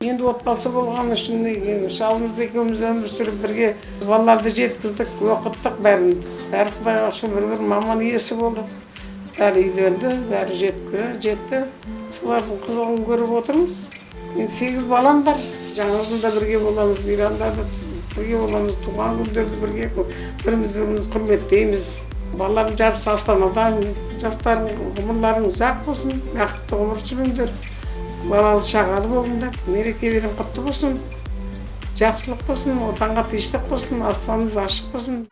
Енді отбасы болған үшін шалымыз екеуміз өмір сүріп, бірге балаларды жеткіздік, оқыттық бәрін. Бәрі, құдайға шүкір, бір бір маман иесі болды, бәрі үйленді, бәрі жетті, жетті. Солардың қызығын көріп отырмыз. Енді сегіз балам бар. Жаңа жылда бірге боламыз, мейрамдарда бірге боламыз, туған күндерді бірге, бірімізді біріміз құрметтейміз. Балаларым жартысы Астанада. Жастарың, ғұмырларың ұзақ болсын, бақытты ғұмыр сүріңдер, балалы шағалы болыңдар. Мерекелерің құтты болсын, жақсылық болсын, отанға тыныштық болсын, аспанымыз ашық болсын.